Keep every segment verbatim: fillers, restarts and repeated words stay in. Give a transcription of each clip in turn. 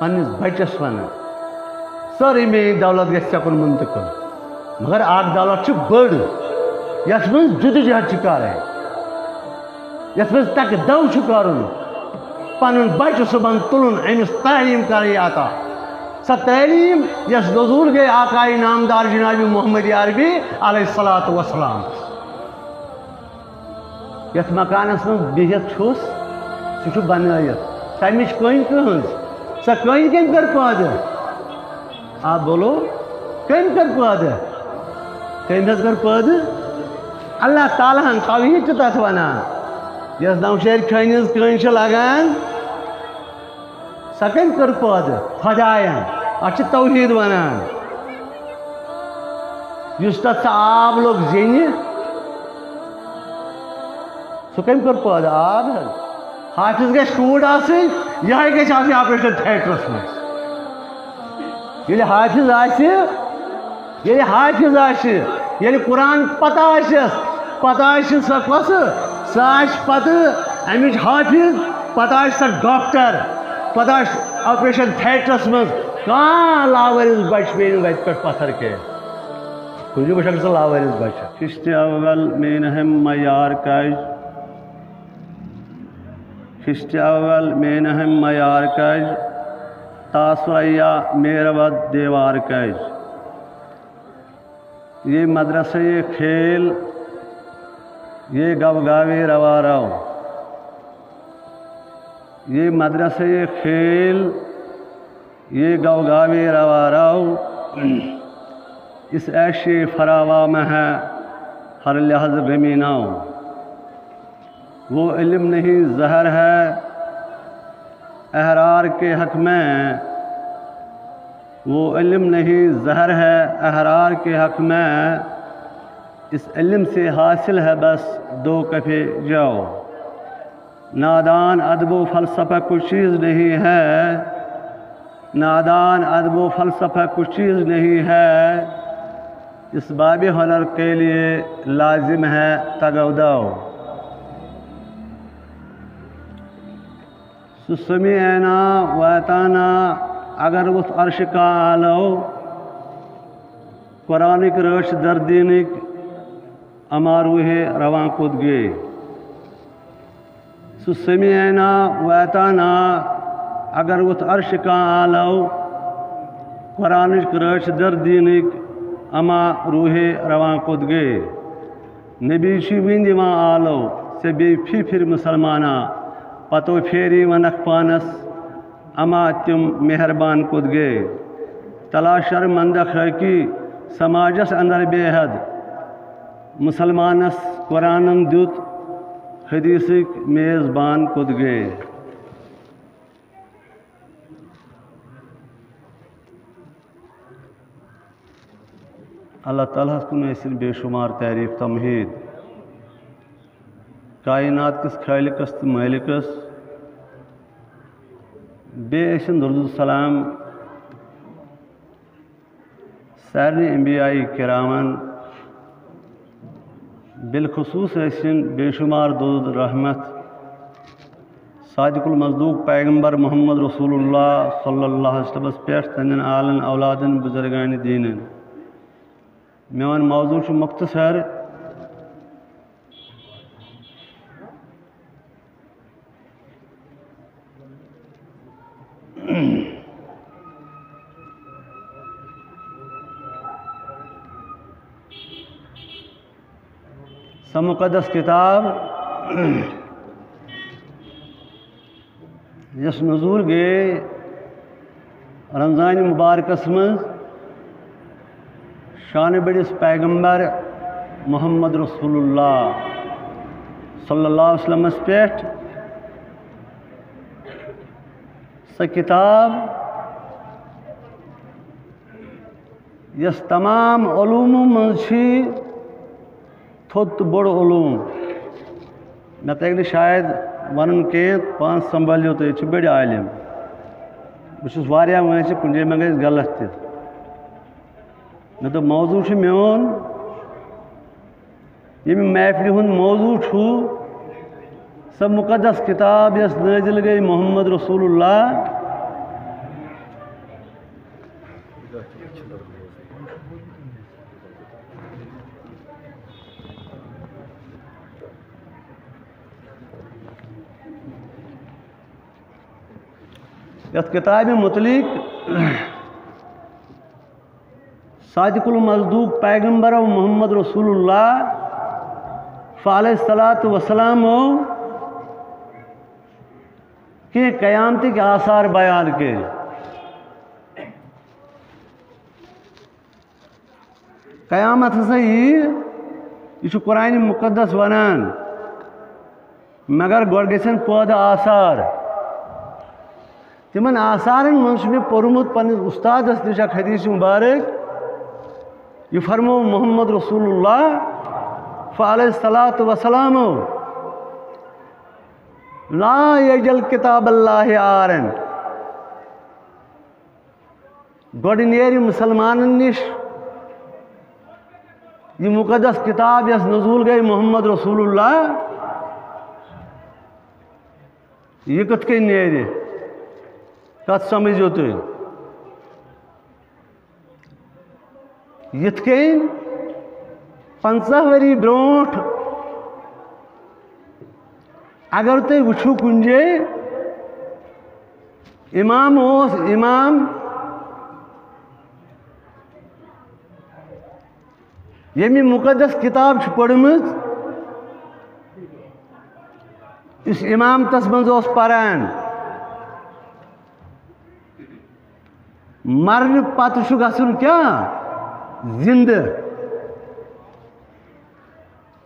پننِس بچس ونان، سٲرٕے میٲنۍ دولت گژھِ ژےٚ کُن منتقل، مگر اکھ دولت چھِ بٔڑ، یتھ منٛز جدوجہد چھِ کرٕنۍ، یتھ منٛز تکہِ دو چھُ کرُن، پنُن بچہٕ صُبحن تُلُن، أمِس تعلیٖم کرٕنۍ عطا۔ سۄ تعلیٖم یۄس نزول گٔے آقایہِ نامدار جناب محمد عربی علیہ الصلوۃ والسلام۔ یتھ مکانس منٛز بِہِتھ چھُس، سُہ چھُ بنٲیِتھ۔ تمِچ کٔنۍ کٕہٕنٛز؟ سۄ کٔنۍ کٔمۍ کٔر پٲدٕ؟ آپ بولو، کٔمۍ کٔر پٲدٕ؟ کٔمۍ حظ کٔر پٲدٕ؟ اللہ تعالیٰ ہن۔ توحیٖد چھِ تتھ ونان۔ یۄس نوشہرِ کھٔنۍ ہٕنٛز کٔنۍ چھِ لگان، سۄ کٔمۍ کٔر پٲدٕ؟ خۄداین۔ اتھ چھِ توحیٖد ونان۔ یُس تتھ سۄ آب لوٚگ زینہِ، سُہ کٔمۍ کٔر پٲدٕ؟ آب حظ۔ حافظ گژھِ کوٗر آسٕنۍ، یِہوٚے گژھِ آسٕنۍ آپریشن تھیٹرس منٛز۔ ییٚلہِ حافظ آسہِ، ییٚلہِ حافظ آسہِ، ییٚلہِ قرآن پتہ آسٮ۪س، پتہ آسہِ سۄ کۄسہٕ؟ سۄ آسہِ پتہٕ امِچ حافظ، پتہٕ آسہِ سۄ ڈاکٹر، پتہٕ آسہِ آپریشن تھیٹرس منٛز۔ کانٛہہ لاوٲرِث بچہِ پیٚیہِ نہٕ وتہِ پٮ۪ٹھ پتھر کینٛہہ۔ کُنہِ وٕچھکھ ژٕ لاوٲرِث بچہِ۔ خشتِ اول مینہم میار کج، خشتِ اول مینہم میار کج، تاثریا میرود دیوار کج۔ یہ مدرسہ یہ کھیل، یہ گو گاوے روا رو۔ یہ مدرسہ یہ کھیل، یہ گو گاوے روا رو۔ اس عیش فراوان میں ہے ہر لحظ غمی ناؤ۔ وہ علم نہیں زہر ہے احرار کے حق میں، وہ علم نہیں زہر ہے احرار کے حق میں، اس علم سے حاصل ہے بس دو کفے جو۔ نادان ادب و فلسفہ کچھ چیز نہیں ہے، نادان ادب و فلسفہ کچھ چیز نہیں ہے، اس باب ہنر کے لیے لازم ہے تگ و دو۔ سُہ سمیعنا واتانا اگر وُتھ عرشہِ کا آلو، قرآنٕکۍ رٲچھ دردیٖنٕکۍ اما روحے روان کوٚت گٔے۔ سُہ سمیعنا واتانا اگر وُتھ عرشہِ کا آلو، قرآنٕچ رٲچھ دردیٖنٕکۍ اما روحے روان کوٚت گٔے۔ نبی چھُ وٕنہِ دِوان آلو، ژےٚ بیٚیہِ پھِرِ پھِرِ مُسلمانا، پتو پھیری ونکھ پانس، اما تِم مہربان کوٚت گٔے۔ تلا شرمندہ خٲکی سماجس اندر بے حد، مُسلمانس قرآنن دیُت حدیثٕکۍ میزبان کوٚت گٔے۔ اللہ تعالیٰ ہس کُن ٲسِن بے شمار تعریف تمہید۔ کائنات کِس خالقس تہٕ مٲلِکس، بیٚیہِ ٲسِن درود السلام سارنٕے انبیاء کرامن، بالخصوص ٲسِن بے شمار درود رحمت صادق المصدوق پیغمبر محمد رسول اللہ صلی اللہ علیہ وسلمس پٮ۪ٹھ، تہنٛدٮ۪ن آلن اولادن بزرگان دینن۔ میون موضوع چھُ مختصر۔ سۄ مُقدس کِتاب، یۄس نزول گٔے رمضان مبارکس منٛز شانہٕ بٔڑِس پیغمبر محمد رسول اللہ صلی اللہ علیہ وسلمس پٮ۪ٹھ، سۄ کِتاب یۄس تمام علومو منٛز چھِ تھوٚد تہٕ بوٚڑ علوم۔ مےٚ تَگہِ نہٕ شاید وَنُن کینٛہہ، پانہٕ سنبھٲلِو تُہۍ، ییٚتہِ چھِ بٔڑۍ عالم۔ بہٕ چھُس واریاہ وٲنٛسہِ، کُنہِ جایہِ مہ گژھِ غلط تہِ۔ مےٚ دوٚپ، موضوع چھُ میون، ییٚمہِ محفلہِ ہُنٛد موضوع چھُ سۄ مُقدس کِتاب یۄس نٲزِل گٔے محمد رسول اللہ یتھ کتابہِ متعلق صادق المصدوق پیغمبر محمد رسول اللہ فعلیہ الصلوۃ والسلام کینٛہہ قیامتٕکۍ آثار بیان کٔرۍ۔ قیامت ہسا یی، یہِ چھُ قرآنِ مُقدس وَنان، مگر گۄڈٕ گژھن پٲدٕ آثار۔ تِمن آثارن منٛز چھُ مےٚ پوٚرمُت پننِس اُستادس نِش اکھ حدیث مبارک، یہِ فرموو محمد رسول اللہ فعلیہ الصلوۃ والسلام، لا یجل کتاب اللہ عارن۔ گۄڈٕ نیرِ مُسلمانن نِش یہِ مُقدس کِتاب، یۄس نزول گٔے محمد رسول اللہ، یہِ کِتھ کٔنۍ نیرِ؟ کَتھ سَمجھِو تُہۍ؟ یِتھ کٔنۍ پنٛژاہ ؤری برونٛٹھ اگر تُہۍ وٕچھِو کُنہِ جایہِ، امام اوس، امام ییٚمہِ مُقدس کِتاب چھِ پٔرمٕژ، یُس امامتس منٛز اوس پران، مرنہٕ پتہٕ چھُ گژھُن کیٛاہ؟ زِندٕ۔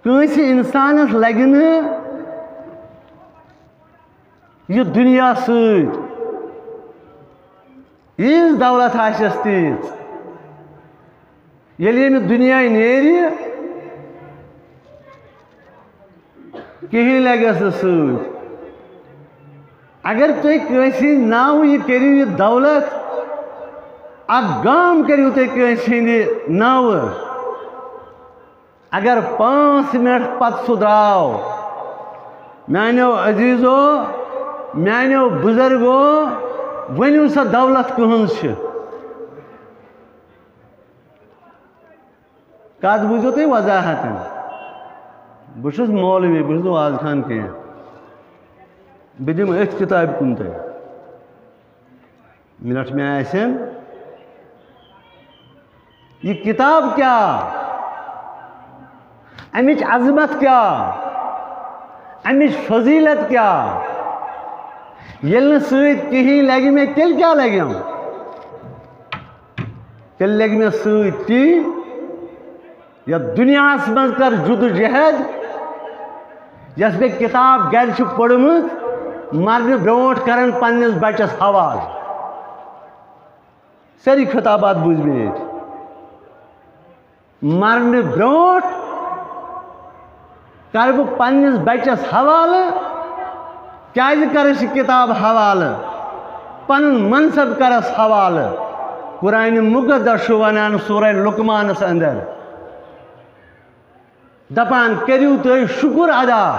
کٲنٛسہِ اِنسانَس لَگہِ نہٕ یہِ دُنیا سۭتۍ، ییٖژ دولت آسٮ۪س تیٖژ۔ ییٚلہِ ییٚمہِ دُنیا نیرِ، کِہیٖنۍ لَگٮ۪س نہٕ سۭتۍ۔ اگر تُہۍ کٲنٛسہِ ہِنٛدِ ناوٕ یہِ کٔرِو، یہِ دولت، اَکھ گام کٔرِو تُہۍ کٲنٛسہِ ہِنٛدِ ناوٕ، اگر پانٛژھ منٹ پتہٕ سُہ درٛاو، میانیو عزیزو، میانیو بزرگو، ؤنِو سا دولت کٕہٕنٛز چھِ؟ کتھ بوٗزِو تُہۍ وضاحتن؟ بہٕ چھُس مولوی، بہٕ چھُس نہٕ واز خان کینٛہہ۔ بہٕ دِمہٕ أتھۍ کِتابہِ کُن تۄہہِ۔ منٹ مےٚ آسن۔ یہِ کِتاب کیٛاہ؟ اَمِچ عظمت کیٛاہ؟ اَمِچ فضیلت کیٛاہ؟ ییٚلہِ نہٕ سۭتۍ کِہیٖنۍ لَگہِ مےٚ، تیٚلہِ کیٛاہ لَگٮ۪م؟ تیٚلہِ لَگہِ مےٚ سۭتۍ تی، یَتھ دُنیاہَس منٛز کَر جدوجہد، یۄس مےٚ کِتاب گَرِ چھِ پٔرمٕژ، مرنہٕ برونٛٹھ کَرَن پنٛنِس بَچَس حوالہٕ۔ سٲری خطابات بوٗزۍ مےٚ ییٚتہِ۔ مرنہٕ برونٛٹھ کَرٕ بہٕ پنٛنِس بَچَس حوالہٕ۔ کیٛازِ کَرَس یہِ کِتاب حوالہٕ؟ پَنُن منصب کَرَس حوالہٕ۔ قرآنِ مُقدس چھُ وَنان سورہ لقمانَس اندر، دَپان، کٔرِو تُہۍ شُکُر ادا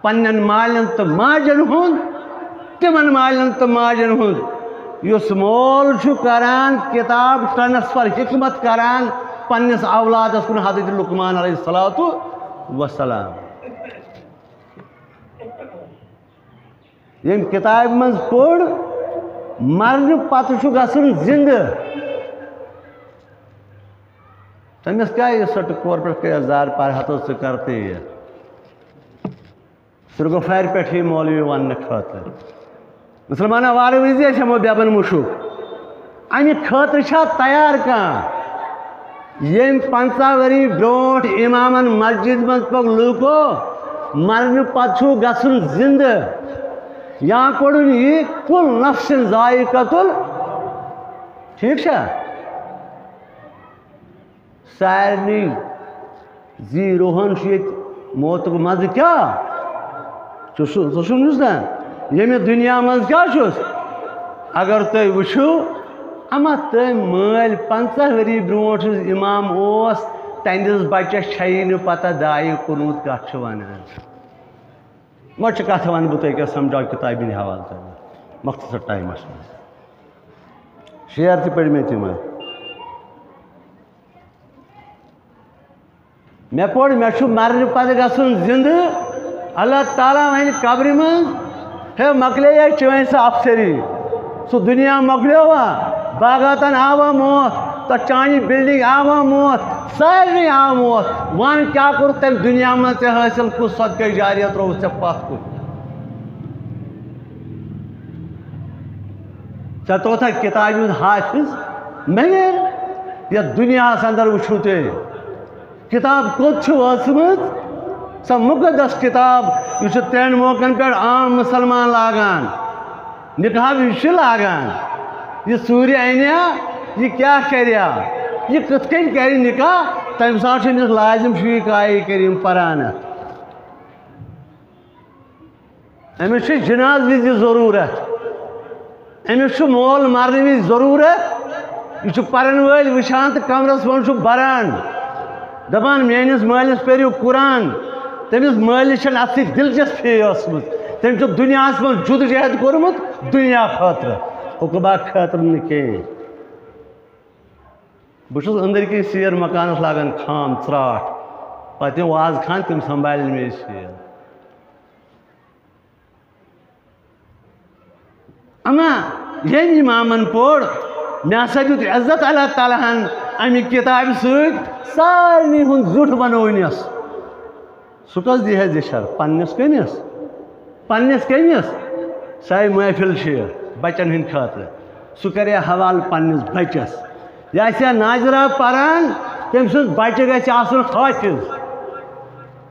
پنٛنٮ۪ن مالٮ۪ن تہٕ ماجٮ۪ن ہُنٛد، تِمَن مالٮ۪ن تہٕ ماجٮ۪ن ہُنٛد، یُس مول چھُ کران کِتاب ٹرانسفر، حکمت کران پنٛنِس اولادَس کُن، حضرت لقمان علیہ الصلوۃ والسلام۔ ییٚمۍ کِتابہِ منٛز پوٚر، مرنہٕ پتہٕ چھُ گژھُن زِندٕ۔ تٔمِس کیٛاہ یہِ سۄ ٹُکور پٮ۪ٹھ کٔرِتھ زار پَر ہَتو ژٕ کر تہٕ یہِ؟ سُہ گوٚو فَرِ پٮ۪ٹھٕے مولوی وَننہٕ خٲطرٕ۔ مُسلمانہ وارٕ وِزِ أسۍ ہٮ۪مو بٮ۪بَن مُشُک۔ اَمہِ خٲطرٕ چھا تیار کانٛہہ؟ ییٚمۍ پنٛژاہ ؤری برونٛٹھ اِمامَن مسجد منٛز پوٚک لوٗکو، مرنہٕ پتہٕ چھُو گژھُن زِندٕ۔ یا پوٚرُن یہِ، کُل نفسٍ ذائقۃ ال-، ٹھیٖک چھا؟ سارنٕے زی روحن چھُ ییٚتہِ موتُک مزٕ کیٛاہ؟ ژٕ چھُ-، ژٕ چھُکھ نہٕ زانان، ییٚمہِ دُنیا منٛز کیٛاہ چھُس؟ اگر تُہۍ وٕچھِو، اما تٔمۍ مٲلۍ پنٛژاہ ؤری برونٛٹھ یُس اِمام اوس، تہنٛدِس بچس چھیی نہٕ پتہ دعایہِ قنوٗت کتھ چھِ ونان۔ وۄنۍ چھِ کتھ ونہٕ بہٕ تۄہہِ کیٛاہ سمجھاو کتابہِ ہِنٛدِ حوالہٕ تۄہہِ مختصر ٹایمس منٛز۔ شعر تہِ پٔرۍ مےٚ تِمے۔ مےٚ پوٚر، مےٚ چھُ مرنہٕ پتہٕ گژھُن زِندٕ۔ اللہ تعالیٰ وَنہِ قبرِ منٛز، ہے، مۄکلے یہِ چٲنۍ سۄ افسری۔ سُہ دُنیا مۄکلیوا؟ باغاتن آوا موت، تہٕ چانہِ بلڈنگ آوا موت، سارنٕے آو موت۔ وَن، کیٛاہ کوٚرُتھ تَمہِ دُنیا منٛز ژےٚ حٲصِل؟ کُس صدقے جاریہ ترٛووُتھ ژےٚ پتھ کُن؟ ژےٚ ترٛووتھا کِتابہِ ہُنٛد حٲفظ؟ مگر یَتھ دُنیاہَس اندر وٕچھِو تُہۍ، کِتاب کوٚت چھِ وٲژمٕژ؟ سۄ مُقدس کِتاب، یُس چھُ ترٛٮ۪ن موقعن پٮ۪ٹھ عام مُسلمان لاگان، نِکاح یہِ چھُ لاگان۔ یہِ ژوٗرِ اَنیا، یہِ کیٛاہ کَریا، یہِ کِتھ کٔنۍ کَرِ نِکاح؟ تَمہِ ساتہٕ چھُ أمِس لازِم شیٖکایہِ کٔرِم پَران اَتھ۔ أمِس چھُ جناز وِزِ ضروٗرت، أمِس چھُ مول مرنہٕ وِزِ ضروٗرت۔ یہِ چھُ پرن وٲلۍ وٕچھان تہٕ کمرس منٛز چھُ بران، دپان، "میٲنِس مٲلِس پٔرِو قرآن۔" تٔمِس مٲلِس چھَنہٕ اَتھ سۭتۍ دلچسپی ٲسمٕژ، تٔمۍ چھُ دُنیاہَس منٛز جدوجہد کوٚرمُت دُنیا خٲطرٕ، عقبہ خٲطرٕ نہٕ کینٛہہ۔ بہٕ چھُس أنٛدٕرۍ کِنۍ سیر مکانس لاگان خام ژراٹھ، پتہٕ یِم واز خان، تِم سنبھالن مےٚ یہِ سیر۔ اما ییٚمۍ امامن پوٚر، مےٚ ہسا دیُت عزت اللہ تعالیٰ ہن امہِ کتابہِ سۭتۍ، سارنٕے ہُنٛد زیُٹھ بنوونس۔ سُہ کس دی ہے زِشر؟ پننِس کٔمِس؟ پننِس کٔمِس؟ سۄے محفل چھِ بچن ہٕنٛدِ خٲطرٕ۔ سُہ کرِ حوالہٕ پننِس بچس۔ یہِ آسہِ ہا ناظرہ پران، تٔمۍ سُنٛد بچہِ گژھِ آسُن حٲفظ۔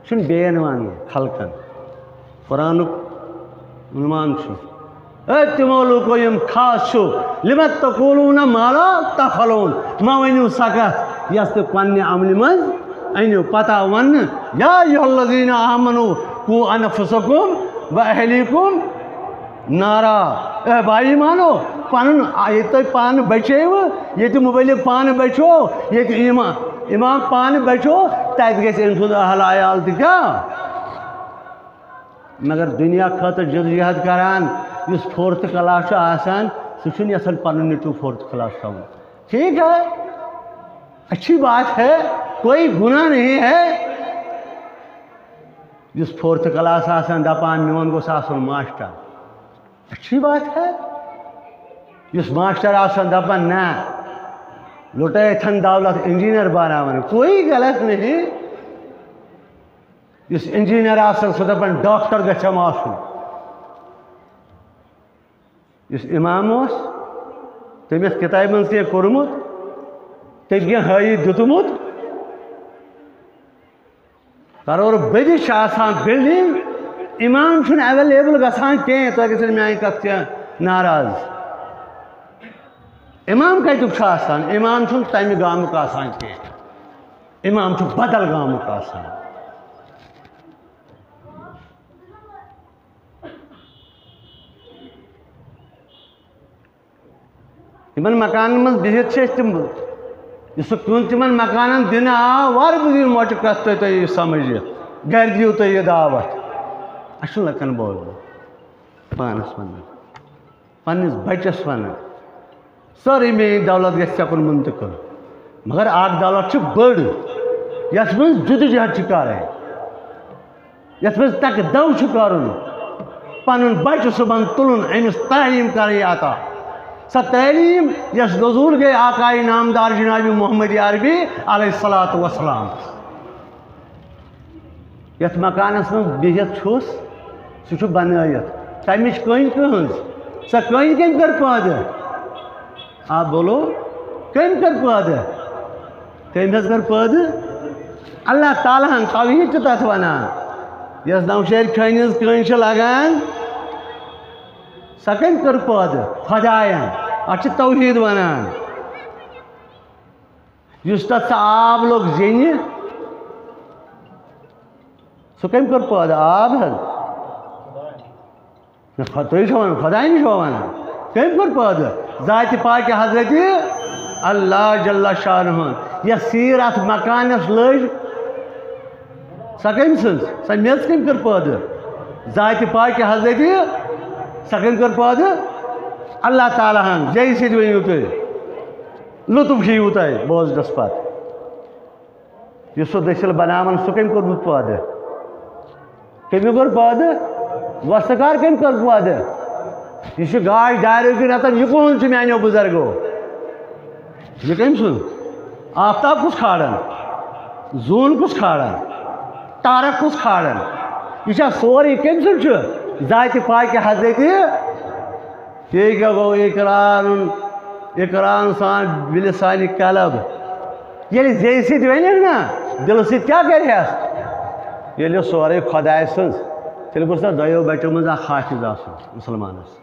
چھُنہٕ بیٚین وَنُن خلقن۔ قرآنُک عنوان چھُ۔ اے تِمو لوٗکو یِم خاص چھِو، "لِمَ تَقُولُونَ مَا لَا تَفْعَلُونَ"، مہ ؤنِو سۄ کَتھ یۄس تُہۍ پننہِ عملہِ منٛز أنِو۔ پتہ وَننہٕ، "یا ایھا الذین آمنوا قوا انفسکم و اہلیکم نارا"۔ اے بھائی مانو، پنُن آ-، ییٚتہِ تُہۍ پانہٕ بچیوٕ، ییٚتہِ مُبلِغ پانہٕ بچو، ییٚتہِ اِما-، اِمام پانہٕ بچو، تَتہِ گژھِ أمۍ سُنٛد اہل عیال تہِ کیٛاہ؟ مگر دُنیا خٲطرٕ جدوجہد کران یُس فورتھ کلاس چھُ آسان، سُہ چھُنہٕ یژھان پنُن نیٚچوٗ فورتھ کلاس تھاوُن۔ ٹھیک ہے، اچھی بات ہے، کوئی گناہ نہیں ہے۔ یُس فورتھ کلاس آسان دپان، "میون گوٚژھ آسُن ماسٹر"، اچھی بات ہے۔ یُس ماسٹر آسان دپان، "نہ، لُٹٲیتھن دولت انجینئر بناوان"، کوئی غلط نہیں۔ یُس انجینئر آسان، سُہ دپان، "ڈاکٹر گژھم آسُن"۔ یُس امام اوس، تٔمۍ یَتھ کِتابہِ منٛز کینٛہہ کوٚرمُت، تٔمۍ کینٛہہ ہٲیِتھ دیُتمُت، کرور بٔدِس چھِ آسان بلڈنگ، امام چھُنہٕ اویلیبل گژھان کینٛہہ۔ تُہۍ گژھِو میٛانہِ کتھِ سۭتۍ ناراض۔ امام کتیُک چھُ آسان؟ امام چھُنہٕ تمہِ گامُک آسان کینٛہہ، امام چھُ بدل گامُک آسان۔ یِمن مکانن منٛز بِہِتھ چھِ أسۍ تِم، یُس سُہ کیُن تِمن مکانن دِنہٕ آو، وارٕ بہٕ دِمہٕ مۄچہِ کتھ تۄہہِ، تۄہہِ یہِ سمجھ یِتھ، گرِ دِیِو تُہۍ یہِ دعوت۔ اَسہِ چھُنہٕ لُکن بوزُن، پانس ونُن، پننِس بچس ونُن، سٲرٕے میٲنۍ دولت گژھِ ژےٚ کُن منتقل۔ مگر اکھ دولت چھِ بٔڑ، یتھ منٛز جدوجہد چھِ کرٕنۍ۔ یتھ منٛز تکہِ دو چھُ کرُن، پنُن بچہٕ صُبحن تُلُن، أمِس تعلیٖم کرٕنۍ عطا۔ سۄ تعلیٖم یۄس نزول گٔے آقایہِ نامدار جناب محمد عربی علیہ الصلوۃ والسلام۔ یتھ مکانس منٛز بِہِتھ چھُس، سُہ چھُ بنٲیِتھ۔ تمِچ کٔنۍ کٕہٕنٛز؟ سۄ کٔنۍ کٔمۍ کٔر پٲدٕ؟ آپ بولو، کٔمۍ کٔر پٲدٕ؟ کٔمۍ حظ کٔر پٲدٕ؟ اللہ تعالیٰ ہن۔ توحید چھِ تتھ ونان۔ یۄس نوشہرِ کھٔنۍ ہٕنٛز کٔنۍ چھِ لگان، سۄ کٔمۍ کٔر پٲدٕ؟ خداین۔ اتھ چھِ توحید ونان۔ یُس تتھ سۄ آب لوٚگ زینہِ، سُہ کٔمۍ کٔر پٲدٕ؟ آب حظ۔ نہ، خۄ-، تُہۍ چھِو وَنان، خۄداے نِش چھِوا وَنان؟ کٔمۍ کوٚر پٲدٕ؟ ذاتِ پاکہِ حضرتِ اللہ جل شانہ۔ یۄس سیٖر اَتھ مکانَس لٔج، سۄ کٔمۍ سٕنٛز؟ سۄ میٚژ کٔمۍ کٔر پٲدٕ؟ ذاتِ پاکہِ حضرتِ، سۄ کٔمۍ کٔر پٲدٕ؟ اللہ تعالیٰ ہَن۔ جیٚیہِ سۭتۍ ؤنِو تُہۍ، لطف چھُ یوٗتاہ بوزنَس پَتہٕ۔ یُس سُہ دٔسِل بناوان، سُہ کٔمۍ کوٚرمُت پٲدٕ؟ کٔمۍ کوٚر پٲدٕ؟ وۄستہٕ کار کٔمۍ کٔر پٲدٕ؟ یہِ چھُ گاش داریو کِنۍ رَٹان، یہِ کُہُنٛد چھُ میٛانیو بُزرگو؟ یہِ کٔمۍ سُنٛد؟ آفتاب کُس کھالان؟ زوٗن کُس کھالان؟ تارک کُس کھالان؟ یہِ چھا سورُے کٔمۍ سُنٛد چھُ؟ ذاتِ پاکہِ حضرتِ۔ یہِ کیٛاہ گوٚو اقرارُن، اقرار سان بِلسانِ قلب؟ ییٚلہِ زیٚیہِ سۭتۍ ونکھ نا، دِلہٕ سۭتۍ کیٛاہ کرِہَس؟ ییٚلہِ یہِ سورُے خۄداے سٕنٛز، تیٚلہِ گوٚژھ نا دۄیو بچو منٛز اکھ حافظ آسُن مُسلمانس؟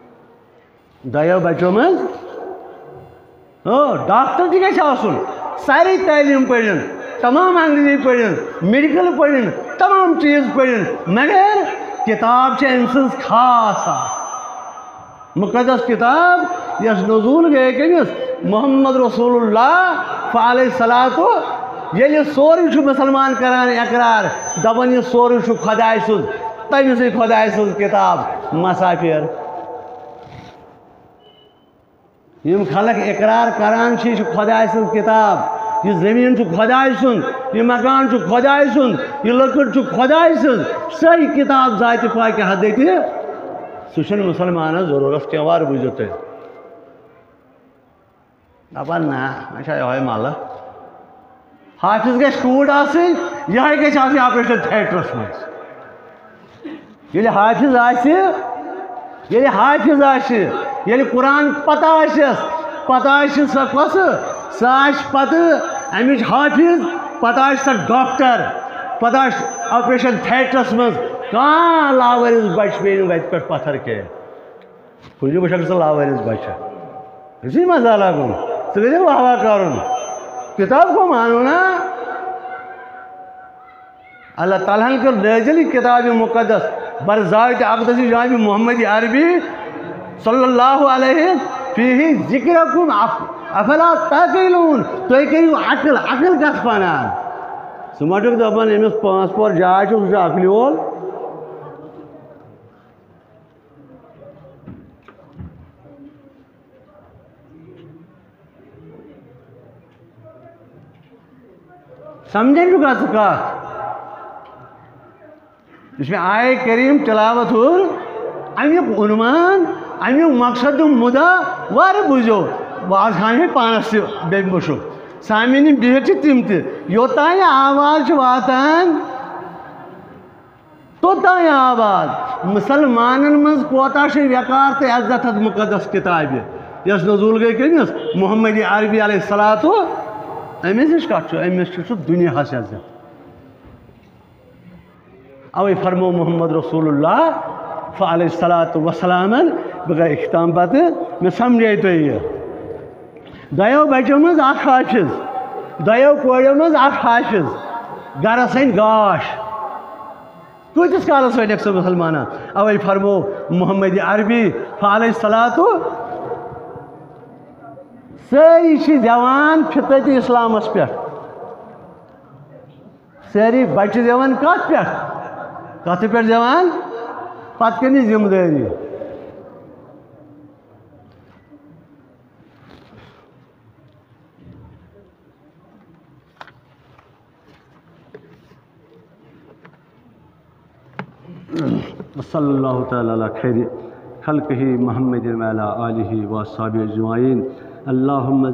دۄیو بچو منٛز، آ، ڈاکٹر تہِ گژھِ آسُن، سارے تعلیٖم پٔرِن، تمام انگریزی پٔرِن، میڈیکل پٔرِن، تمام چیٖز پٔرِن، مگر کِتاب چھِ أمۍ سٕنٛز خاص اکھ مُقدس کِتاب، یۄس نزول گٔے کٔمِس؟ محمد رسول اللہ فعلیہ الصلوۃ۔ ییٚلہِ سورُے چھُ مُسلمان کران اقرار، دپان، یہِ سورُے چھُ خۄداے سُنٛد، تٔمۍ سٕے خۄداے سٕنٛز کِتاب مصافیر۔ یِم خلق اقرار کران چھِ، یہِ چھُ خۄداے سٕنٛز کِتاب، یہِ زٔمیٖن چھُ خۄداے سُنٛد، یہِ مکان چھُ خۄداے سُنٛد، یہِ لٔکٕر چھُ خۄداے سٕنٛز، سۄے کِتاب ذاتِ پاکہِ حضرتِ، سُہ چھُنہٕ مُسلمانس ضروٗرت کینٛہہ۔ وارٕ بوٗزِو تُہۍ۔ دَپان، نہ، وۄنۍ چھا یِہوٚے مَلہٕ۔ حافظ گژھِ کوٗر آسٕنۍ، یِہوٚے گژھِ آسٕنۍ آپریشن تھیٹرس منٛز۔ ییٚلہِ حافظ آسہِ، ییٚلہِ حافظ آسہِ، ییٚلہِ قرآن پتہ آسٮ۪س، پتہ آسہِ سۄ کۄسہٕ؟ سۄ آسہِ پتہٕ اَمِچ حافظ، پتہٕ آسہِ سۄ ڈاکٹر، پتہٕ آسہِ آپریشن تھیٹرس منٛز۔ کانٛہہ لاوٲرِث بچہِ پیٚیہِ نہٕ وَتہِ پٮ۪ٹھ پتھر کینٛہہ۔ کُنہِ وٕچھکھ ژٕ لاوٲرِث بچہِ۔ ژٕ چھُے مزہ لگُن، ژٕ گژھِ واہ واہ کرُن۔ کتاب کو مانو نا۔ اللہ تعالیٰ ہن کٔر نٲزِل یہِ کتاب مُقدس بر ذات اقدس جناب محمد عربی صلی اللہ علیہ فیہ ذکرکم اف-، افلا تعقلون۔ تُہۍ کٔرِو عقل، عقل کتھ پنان؟ ژٕ ما چھُکھ دپان ییٚمِس پانٛژھ پور جاے چھُ، سُہ چھُ عقلہِ وول؟ سمجھن چھُکھا ژٕ کتھ؟ یُس مےٚ آیہِ کریم تلاوت ہُر، امیُک عنوان، امیُک مقصد تہٕ مُدعا وارٕ بوٗزِو۔ بہٕ آز ہاوٕ ہے پانس تہِ بیٚیہِ مُشُک۔ سامعیٖن یِم بِہِتھ چھِ تِم تہِ، یوٚتام یہِ آواز چھِ واتان، توٚتام آباد۔ مُسلمانن منٛز کوتاہ چھِ وقار تہٕ عزت اتھ مُقدس کِتابہِ، یۄس نزول گٔے کٔمِس؟ محمد عربی علیہ الصلوۃ۔ أمِس نِش کتھ چھُ؟ أمِس چھُ سُہ دُنیاہس عزت۔ اوے فرمو محمد رسول اللہ فعلیہ الصلوۃ والسلامن، بہٕ کرٕ اختتام پتہٕ، مےٚ سمجھے تۄہہِ یہِ۔ دۄیو بچو منٛز اکھ حافظ، دۄیو کورٮ۪و منٛز اکھ حافظ، گرس أنۍ گاش۔ کۭتِس کالس وَنٮ۪کھ ژٕ مُسلمانن؟ اوے فرمو محمد عربی فعلیہ الصلوۃ، سٲری چھِ زٮ۪وان فطرت اسلامس پٮ۪ٹھ۔ سٲری بچہِ زٮ۪وان کتھ پٮ۪ٹھ؟ کتھ پٮ۪ٹھ زٮ۪وان؟ پتہٕ کٔمِس ذمہٕ دٲری؟ وصلی اللہ تعالیٰ علی خیر خلقہ محمد وعلی آلہ وصحبہ اجمعین۔ اللہم